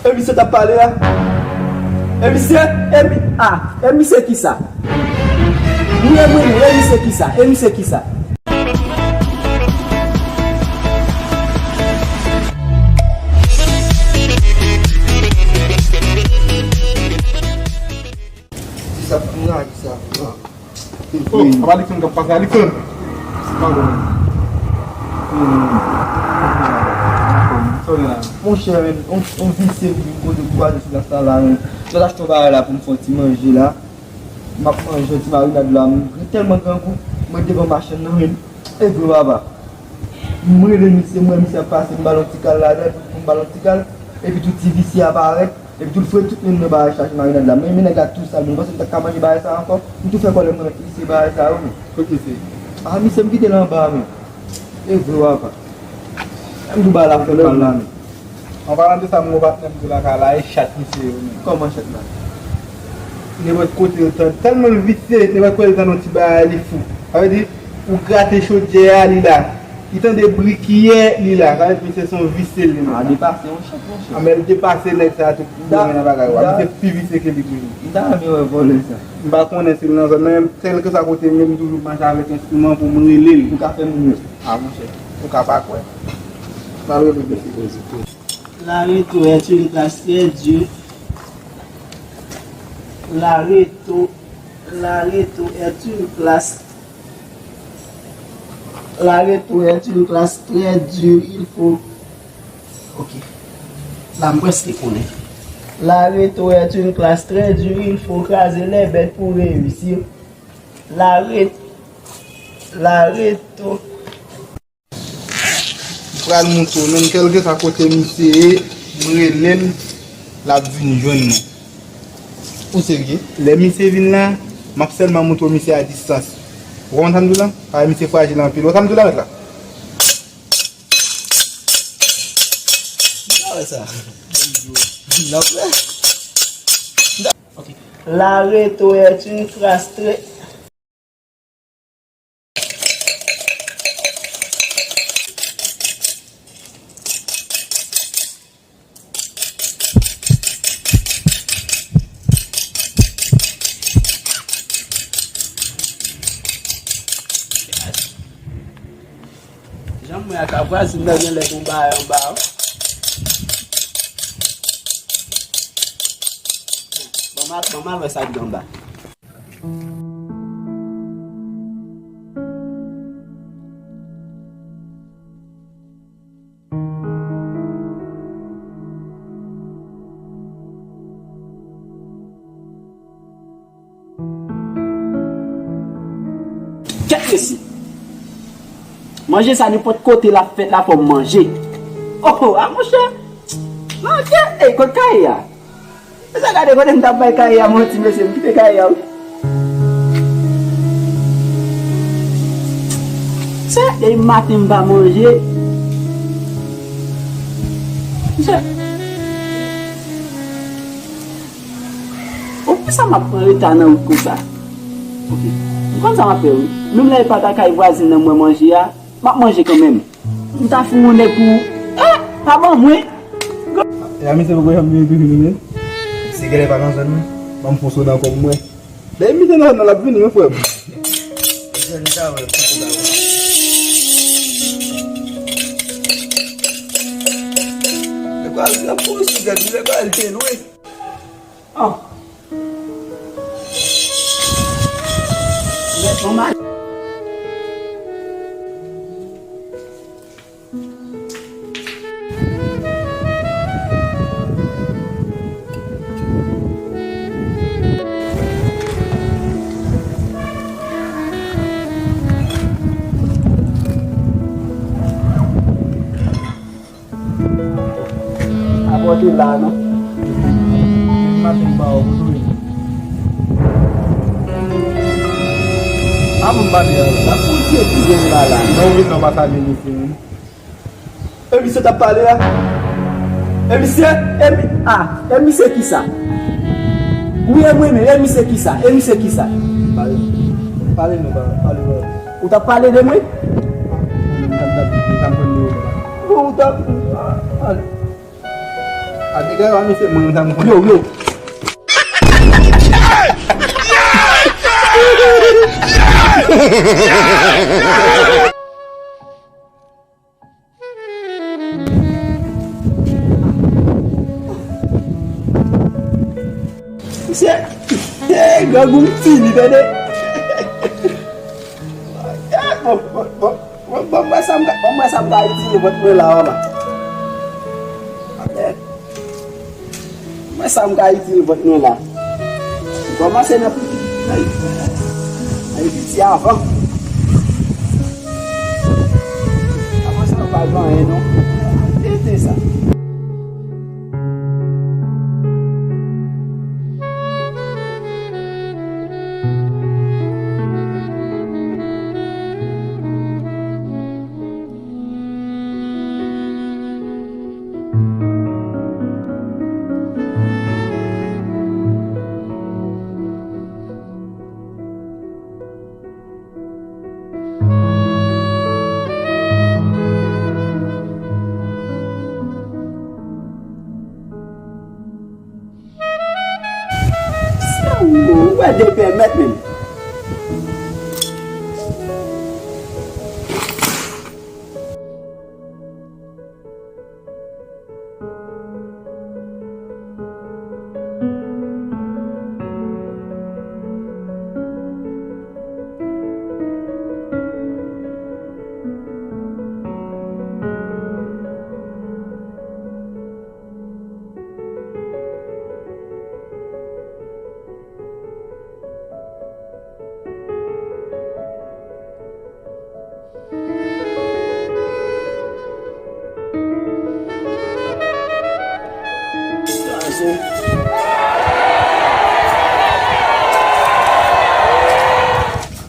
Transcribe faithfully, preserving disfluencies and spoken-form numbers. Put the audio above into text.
E misye t ap pale a? E misye? E mi, a, e misye kisa? Mwen, mwen, e misye kisa? E misye kisa? Kisa, mwen, kisa? Oh, ap Alexandre k ap pase. Alexandre! Padon. Hmm. Sorry la. Monchè, men, on, on visye vin kote m kwaze sou plas la, la, men. Mwen achte yon bagay la pou m fè yon ti manje la. M ap manje yon ti marinad la. M tèlman grangou, mwen devan machann nan, men. E vre, papa. M rele misye, m wè misye ap pase, m ba l yon ti kal ladan, pou m ba l yon ti kal. Epi tou ti visye a parèt. Epi tou l foure tout men l nan bagay chaje marinad la. Men, men nèg la tou sal, men m panse m ta ka manje bagay sa ankò. M tou fè kòlè m nan visye bagay sa yo, men. Kot misye? A, misye m kite l anba, men. E vre, papa. M tou ba l afè mal la, men. An palan de sa, m gon patnè m tou lakay la, e chat misye yo, men. Kòman chat la? Nenpòt kote yo tande, tèlman l visye, nenpòt kote l tande yon ti bagay, li fou. Sa vle di, ou grate chodyè a, li la. Li tande bri kiyè, li la. Sa vle di misye se yon visye li menm. A, depase yon chat, monchè. A, men l depase nèg sa a tou, pou nan bagay wa. Misye pi visye ke li menm. M ta renmen wè vòlè sa. M pa konnen si l nan zòn nan, men kèlkeswa kote m ye, m toujou mache avèk enstriman pou m rele l. Ou ka fè moun yo. A, monchè, ou ka pa kwè. M ap rele l. Lareto est une classe très dure. Lareto, Lareto est une classe Lareto est une classe très dure, il faut. Ok. La, m prèske konnen. Lareto est une classe très dure, il faut craser les bêtes pour réussir. Lareto, Lareto. M pral montre w, menm kèlkeswa kote misye ye, m rele l, l ap vin jwenn mwen. Ou serye? Lè misye vin la, m ap sèlman montre w misye a distans. Ou konprann sa m di w la? Paske misye frajil anpil. Ou konn sa m di w la, mèt la? M pa wè sa. M ap wè. Ok. Lareto est une classe très Jan m wè ak vwazin nan genlè gon bagay anba, wi. Bon, m al, bon, m al wè sa k gen anba. Kèt mesye! Manje sa nenpòt kote l ap fèt la fò m manje. Oh, oh, a monchè! Manje! Ey, kot kaye a? Mesye, gade kote m t ap bay kaye a manti, mesye, m kite kaye a, wi. Se depi maten m pa manje. Mesye. Bon, poukisa m ap pran reta nan wout konsa? Ok. M konn sa m ap fè, wi. Menm lè e pa ta kay vwazin nan mwen manje a, m ap manje kanmenm. M ta foure yon nèg pou, eh, pa ban mwen. E a misye poko janm vini toujou, non, men. Si genlè pa nan zòn nan, ban m fon sona kòm mwen. Lè misye nan zòn nan, l ap vini, wi, frè m. Misye li ta wè, kote bagay. Nèg la ap fon sou tèt li, nèg la al te lwen. Oh. Mèt yon mal. Apòte la non. Depi maten m pa wè w, kote w ye? A bon, m pale a la. N ap fè yon ti etid la la. Non, wi, non, pa salye mesye, non. E misye t ap pale a? E misye? E mi, a, e misye kisa? Wi, e mwen menm, e misye kisa? E misye kisa? Pale, pale non, pale, pale, pale. Ou t ap pale de mwen? Bon, ou t ap, a, a. A dega yo, a misye, mwen, sa m konnen. Yo, yo. Misye, hey, grangou m fini, tande. Bon, bon, bon, bon, bon, mwen sa m ka, bon, mwen sa m ka itilize vant mwen la, papa. Mwen sa m ka itil vant mwen la. M kòmanse nan piti, nan, nan piti avan. Avan sa, yo pa gen anyen, non. Tete sa. Ou wè de pè mèt menm. Kraze.